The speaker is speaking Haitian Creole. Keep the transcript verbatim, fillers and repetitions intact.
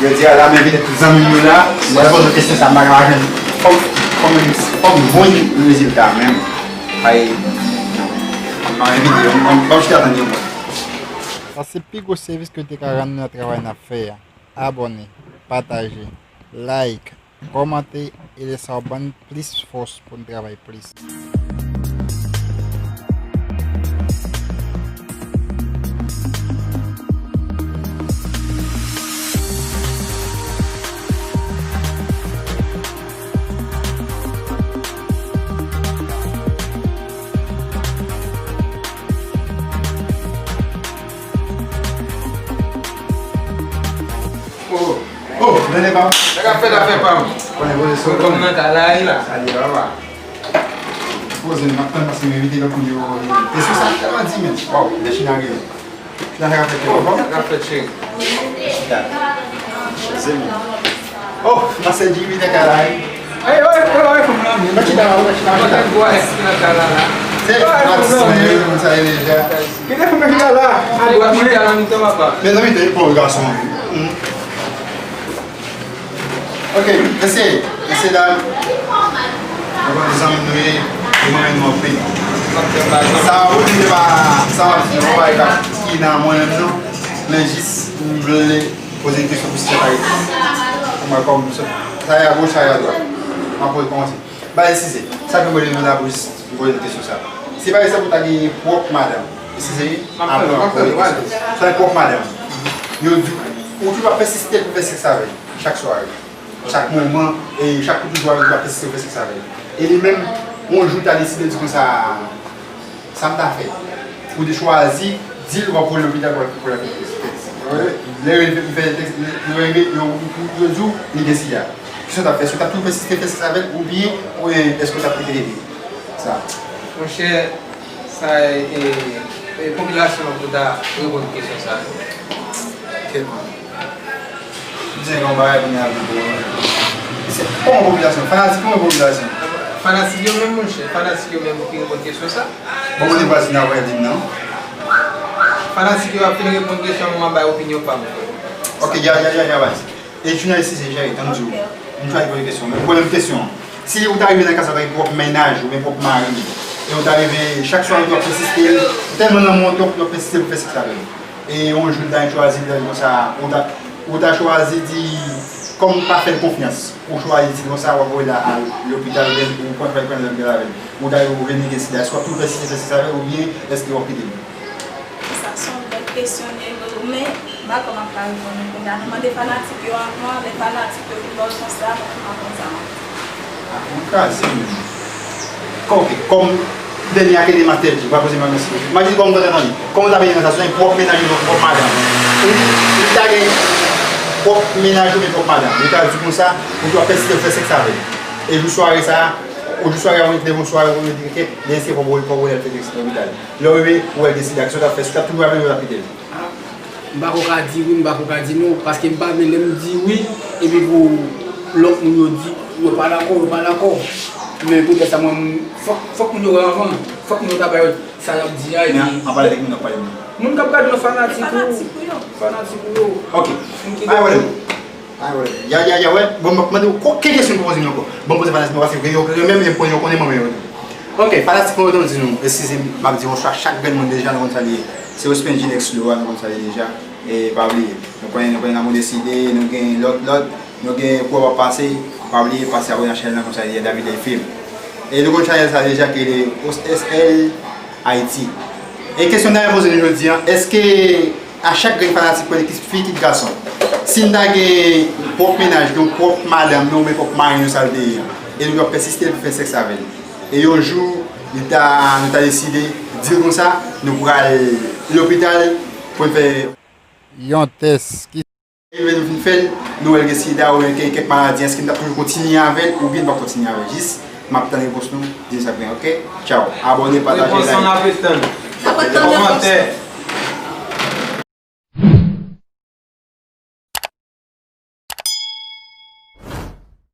Jodi a la, m envite tout zanmi m yo la. Mwen poze kesyon sa, m pa ka jwenn. Fòk, fòk m, fòk m jwenn rezilta menm. Ay, non. M pa envite yo, m pa chita tann yo. Sa se pi gwo sèvis ke w te ka rann nou nan travay n ap fè a. Abòne, pataje, like, kòmante e lè sa w ban n plis fòs pou n travay plis. Oh, oh, mwen pa. Sa k ap fèt afè pa m. Konnen koze sou. Kòm nan kay la, wi la. Salye, papa. Poze m ap tann paske m envite lòt moun yo. E sou sa, tèlman di, men. Waw, lè China rive. China, sa k ap fèt, cheri? Sa k ap fèt, cheri? Chita. Se mwen. Oh, pastè Jimmy nan kay la, wi. Ay, ay, ay, ay, fanm nan, men. Mwen chita la, mwen chita, mwen chita. Mwen chita la. Se atis mwen yo, konn sa ye deja. Kite fanm nan chita la. Ay, mwen chita la mitan, papa. Mezanmi, te pòv gason. Hmm. Ok, mesye, mesye dam. Mwen konn zanmi nou ye, e mwen renmen nou anpil. Sa, ou di pa, sa, ou pa ka ki nan mwen menm non. Men jis, m vle poze yon kesyon pou sisè Tayit. Kòman, kòm, sa, sa y a goch, sa y a dwat. M ap poze kòmanse. Ba, eskize. Sa ke mwen vle mande pou jis poze kesyon sa. Si pa egzanp ou ta gen pwòp madanm, eskize, m ap pran, m ap pran, sa gen pwòp madanm. Yo di, ou toujou ap pèsiste pou fè sèks avè l, chak sware, chak moman, e chak kout jou ou ap pèsiste pou fè sèks avè l. E li menm, yon jou ta deside di konsa, sa m ta fè. Ou te chwazi di l w ap voye l lopital pou l, pou l fè tèks. Lè yo fè tèks, yo, yo, yo, yo di w li gen sida. Kisa w t ap fè? Èske w t ap toujou pèsiste fè sèks avè l oubyen, oubyen èske w t ap kite l sa? Monchè, sa e, e popilasyon an pou ta reponn kesyon sa. Kèt. Di gen yon bagay pou n al pou se kòman popilasyon, fanatik kòman popilasyon? Fanatik yo menm, monchè, fanatik yo menm ki reponn kesyon sa. Bon, mwen te vwazi nan wè di m non. Fanatik yo ap fin reponn kesyon an, mwen bay opinyon pa m. Ok, ya, ya, ya, ya, baz. E jounalis, se jere, tann di w. M chwazi poze kesyon. Men premye kesyon an. Si ou ta rive nan kaz sa, ta gen pwòp mennaj ou, oubyen pwòp mari, e ou ta rive, chak swa ou t ap pèsiste, ou tèlman nan lanmou an, ou t ap pèsiste pou fè sèks avè l. E yon jou, l ta chwazi, l ta di konsa, ou ta, ou ta chwazi di, kòm ou pa fè l konfyans, ou chwazi di konsa, w ap voye l al lopital, oubyen ou pran fè l pran lopital avè l. Ou ta di ou vini gen sida, èske w ap toujou pèsiste fè sèks avè l, oubyen èske w ap kite l? Sa se yon bèl kesyon, Negro, men m pa kwè m ap ka reponn ou kounye a non. Mande fanatik yo avan, lè fanatik yo vin ba w resepons la, mwen menm m ap konn sa m ap di. Ah, mwen kraze menm. Kòm, ok, kòm dènye a kite Master Dji, m pa poze m kesyon. Imajine kòm mwen tande, kòman w ta vini nan sa, se yon pwòp mennaj ou pwòp madanm. Ou, ou ta gen pwòp mennaj ou gen pwòp madanm. Ou ta di konsa, ou t ap pèsiste fè sèks avè l. E jou sware sa, ou jou sware a, ou te bon sware, ou te kèk, lè se fò w, fò w al fè tèks nan lopital. Lè w rive, ou wè l gen sida, kisa w t ap fè? Si w t ap toujou avè l, ou t ap kite l? Ah, m pa ko ka di wi, m pa ko ka di non, paske m pa vle lè m di wi, epi pou lòt moun yo di, yo pa dakò, yo pa dakò. Men poutèt sa, mwen, m, fòk, fòk moun yo wè anvan, fòk moun yo ta ba yo sa y ap di a, epi. Men an pale de moun, an pale de moun. Moun k ap gade yo fanatik ou. Fanatik ou yo. Fanatik ou yo. Ok. Moun ki ay, wè. Ay, wè. Ya, ya, ya, wè. Bon, m ap mande w, ko-, ki kesyon pou poze m ankò? Bon, poze fanatik mwen, paske yo renmen m, e yo konnen mwen renmen yo. Ok, fanatik mwen, yo di nou, eskize m, m ap di bonswa chak grenn moun deja, nou konn sa l ye. Se Ospin Ginex Lo a, nou konn sa l ye deja. E pa bliye, nou konnen, nou konnen Lanmou Deside, nou gen lòt, lòt, nou gen Kou a p ap pase, pa bliye, pase abòne ak chanèl nan konn sa l ye, David L Film. E nou konn chanèl sa deja ki rele O S L Haiti. E kesyon m ta renmen poze nou jodi a, èske a chak grenn fanatik mwen, kit fi, kit gason, si n ta gen pwòp mennaj nou, pwòp madanm nou, oubyen pwòp mari nou, sa l te ye a, e nou t ap pèsiste pou fè sèks avè l, e yon jou, nou ta, nou ta deside di l konsa, nou pral lopital pou n fè yon tès ki e lè nou fin fè l, nou wè l gen sida oubyen kè-, kèk maladi, èske n t ap toujou kontinye avè l oubyen n p ap kontinye avè l? Jis, m ap tann repons nou, di m sa k gen, ok? Tchaw. Abòne, pataje, like. Repons lan n ap ret tann. N ap ret tann repons. Kòmantè.